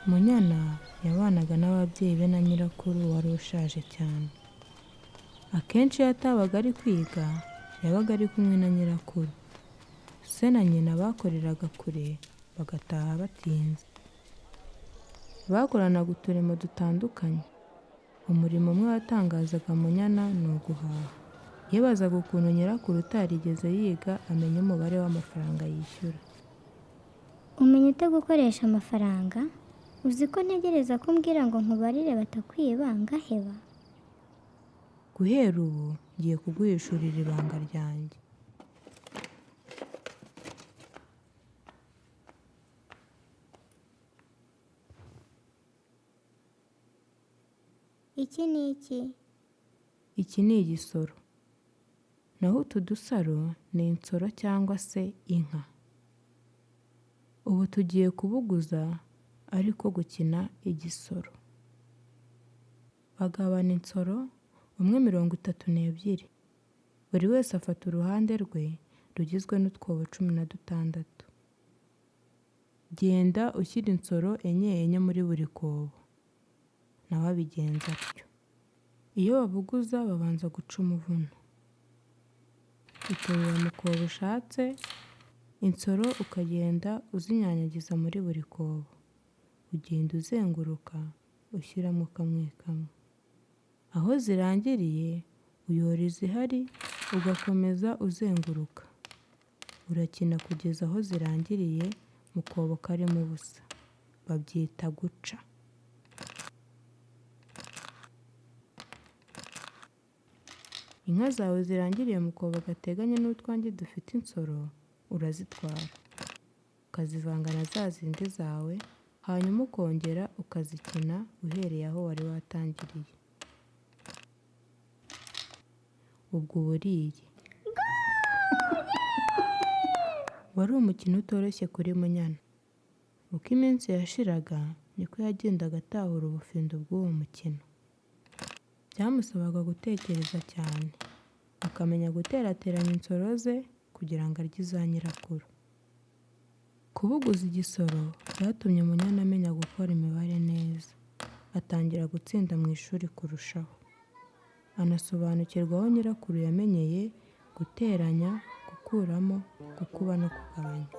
Munyana yabanaga n'ababyeyi be na nyirakuru wari ushaje cyane. Akenshi iyo atabaga ari kwiga, yabaga ari kumwe na nyirakuru. Se na nyina bakoreraga kure bagataha batinze. Bakoranaga uturimo dutandukanye. Umurimo umwe watangazaga Munyana ni uguhaha. Yibazaga ukuntu nyirakuru utarigeze yiga amenya umubare w'amafaranga yishyura. Umenya ute gukoresha amafaranga? Uzi ko ntegereza ko umbwira ngo nkubarire batakwiba ngaheba? Guhera ubu ngiye kuguhishurira ibanga ryanjye. Iki ni iki? Iki ni igisoro. Naho utu dusaro ni insoro cyangwa se inka. Ubu tugiye kubuguza ariko gukina igisoro. Bagabana insoro, umwe 32. Buri wese afata uruhande rwe rugizwe n'utwobo 16. Genda ushyira insoro enye enye muri buri kobo. Nawe abigenza atyo. Iyo babuguza babanza guca umuvuno. Uterura mu kobo ushatse, insoro ukagenda uzinyanyagiza muri buri kobo. Ugenda uzenguruka ushyiramo kamwe kamwe. Aho zirangiriye uyora izihari ugakomeza uzenguruka. Urakina kugeza aho zirangiriye mu kobo karimo ubusa. Babyita guca. Inka zawe zirangiriye mu kobo gateganye n'utwanjye dufite insoro, urazitwara. Ukazivanga na za zindi zawe, hanyuma ukongera ukazikina uhereye aho wari watangiriye. Ubwo uba uriye. Wari umukino utoroshye kuri Munyana. Uko iminsi yashiraga niko yagendaga atahura ubufindo bw'uwo mukino. Byamusabaga gutekereza cyane, akamenya guterateranya insoro ze kugira ngo arye iza nyirakuru. Kubuguza igisoro byatumye Munyana amenya gukora imibare neza, atangira gutsinda mu ishuri kurushaho. Anasobanukirwa aho nyirakuru yamenyeye guteranya, gukuramo, gukuba no kugabanya.